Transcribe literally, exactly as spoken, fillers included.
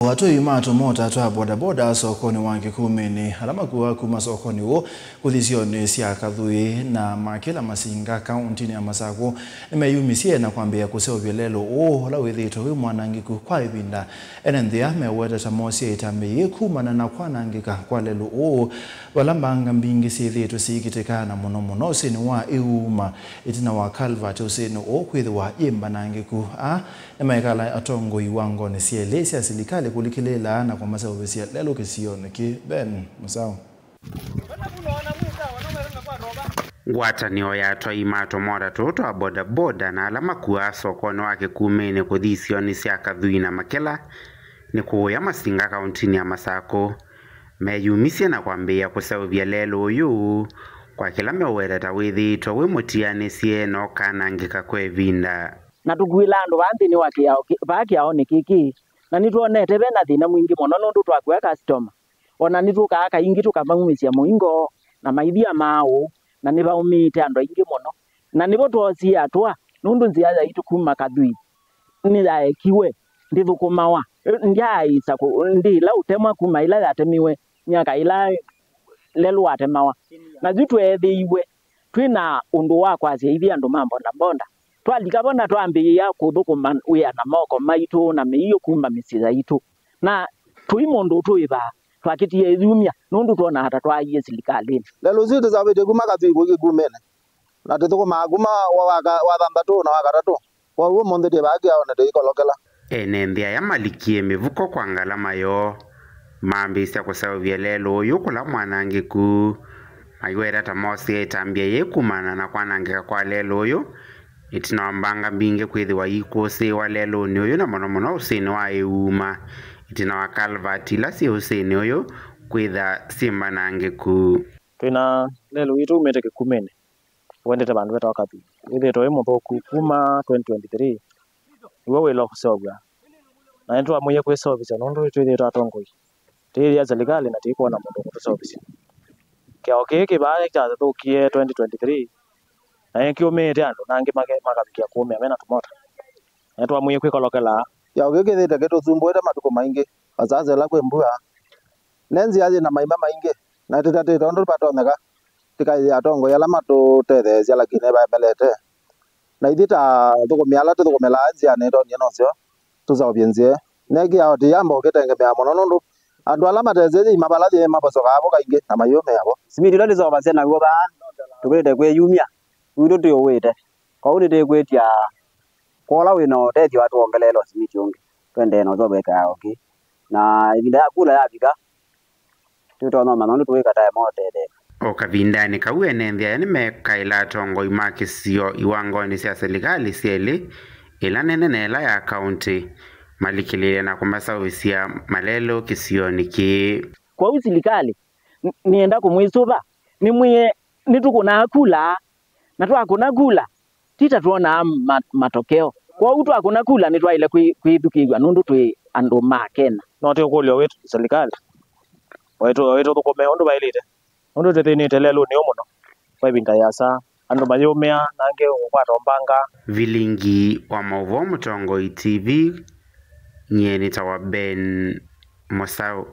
Atwai ma tũmota twa bodaboda sokonĩ wa Kĩkumĩnĩ, ala makuaa kuma sokonĩ ũũ kũthi isionĩ sya Kathũi na Makĩla Masinga kaũntĩnĩ ya Masakũ, nĩmeyumisye na kwambĩĩa kũseũvya lelũ ũũ ũla wĩthĩĩtwe wĩ mwanangĩku kwa ĩvinda. Ene nzĩa mewetete mosie ĩtambya yĩĩ kumana na kwanangĩka kwa lelũ ũũ, vala mbanga mbingĩ syĩthĩĩtwe siikitĩka, na mũno mũno ũsĩnĩ wa Ĩuuma, ĩtina wa kalvati ũsĩnĩ ũũ kwĩthĩwa yĩ mbanangĩku. Aa nĩmaekala atongoi wa ngonĩ syelĩ sya silikalĩ kũlikĩlĩĩla na kũmaseũvĩsya lelũ kĩsionĩ kĩĩ. Ben Mũsaũ. Ngwatanĩo ya atwai ma tũmota tũũ twa bodaboda na ala makuaa sokonĩ wa Kĩkumĩnĩ kũthi isionĩ sya Kathũi na Makĩla nĩ kũũya Masinga kaũntĩnĩ ya Masakũ meyumisye na kwambĩĩa kũseũvya lelũ ũyũ kwa kĩla meũweta ta wĩthĩĩtwe wĩ mũtianĩsye na ũkanangĩka kwa ĩvinda. Na tũkuĩla andũ vaa nthĩnĩ wa kĩao kĩ-, vaa kĩaonĩ kĩkĩ, na nĩtwonete ve na thĩna mwingĩ mũno nũndũ twakw'a customer. O na nĩtũkaa kaingĩ tũkamaumĩsya mũingo na maithia maaũ, na nĩvaũmĩĩte andũ aingĩ mũno. Na nĩvo twoosie atũa, nũndũ nzĩa yaitũ kuma Kathũi nĩyaekiwe, ndĩthũkũmawa. Ndyaaĩsa kũ-, ndĩ ĩla ũtemwa kuma ĩla yatemiwe myaka ĩla lelũ watemawa. Na yu tweethĩiwe twĩ na ũndũ wa kwasya ithyĩ andũ ma mbondambonda. Twalika vo na twambĩĩa kũthũkũma wĩa na moko maitũ na mĩio kuma mĩsyĩ yaitũ. Na tũi mũndũ ũtũĩvaa, twakĩtie ĩyumya nũndũ twonaa ta twaaie silikalĩnĩ. Lelũ ũsu ĩtũseũvĩtye kuma Kathũi kũthi Kĩkumĩnĩ, na tũthũkũmaa kuma wa, wa, wa thanthatũ na wa katatũ. Kwoou ũmũnthĩ twĩ vaa kĩaonĩ tũikolokela. Ene nthĩ aya malikie mĩvuko kwa ngalama yoo, mambĩĩsya kũseũvya lelũ ũyũ kũla mwanangĩku, maiweta ta mosie ĩtambya yĩĩ kumana na kwanangĩka kwa lelũ ũyũ, ĩtina wa mbanga mbingĩ kwĩthĩwa iikũsĩĩwa lelũnĩ ũyũ, na mũno mũno ũsĩnĩ wa Ĩuuma, ĩtina wa kalvati ila syĩ ũsĩnĩ ũyũ kwĩtha syĩ mbanangĩku. Twĩ na lelũ witũ umĩte Kĩkumĩnĩ, wendete vandũ vetawa Kathũi. Wĩthĩĩtwe wĩ mũthũku kuma twenty twenty-three, nĩw'o wĩla ũkũseũvw'a. Na nĩtwamũie kwĩseũvĩsya nũndũ nĩtwĩthĩĩtwe atongoi. Tĩĩthĩa silikalĩ na tĩkwona mũndũ ũkũtũseũvĩsya. Kĩao kĩĩ kĩ vaa kyathũkie twenty twenty-three, na nĩkĩũmĩĩte andũ, na angĩ make-, makavikĩa kũũmĩa me na tũmota. Na nĩtwamũie kwĩkolokela. Kĩao kĩĩ kĩthĩĩte kĩtũsumbũĩte matukũ maingĩ, vasasa ĩla kwĩ mbua. Ne nzĩa yĩ na maima maingĩ, na tũtatĩte ũndũ vatonyeka tũkaĩthĩa atongoi ala matũtetheesya, lakini nĩvaemelete. Na ithyĩ ta athũkũmi ala tũthũkũmĩlaa nzĩanĩ, ĩtonie nosyo tũseũvye nzĩa ĩĩ. Ne kĩao tĩyamba ũkĩtengemea mũno, nũndũ andũ ala matesĩ yĩima vala yĩ mavosokaa vo kaingĩ na mayũmĩa vo. Simiti ũla tũseũvasya naw'o vaa tũkĩlĩte kwĩyumya, witũ tũyũwĩte. Kwoou nĩtwĩkwĩtya kwa ũla wĩ na ũtethyo atwongeleele ũsimiti ũngĩ, tũendee na ũseũvya kĩao kĩĩ. Na ĩvinda ya kula yavika, tũtonya ũmanya ũndũ tũkwĩka ta ema ũtetheeka. O kavindanĩ kau, ene nthĩ aya nĩmekaĩla atongoi ma kĩsio iwangonĩ sya silikalĩ syelĩ, ĩla nene na ĩla ya kaũntĩ, malikĩlĩĩle na kũmaseũvĩsya malelũ kĩsionĩ kĩĩ. Kwoou silikalĩ, n-, nĩenda kũmwĩsũva, nĩmwĩe, nĩtũkũnaa kula, na twakũna kula, ti ta twonaa ma-, matokeo. Kwoou twakũna kula nĩtwaĩle kwĩ-, kwĩthukĩĩw'a nũndũ twĩ andũ ma Kenya. No tũkũlyo wĩ silikalĩ, waitũ-, waitũthũkũme ũndũ vaĩlĩte, nũndũ tũthĩnĩte lelũnĩ ũũ mũno kwa ĩvinda yĩasa, andũ mayũmĩa, na angĩ kũkwata mbanga. Vilingi wa maũvoo Mũtongoi T V, nyie nĩtawa Ben Mũsaũ.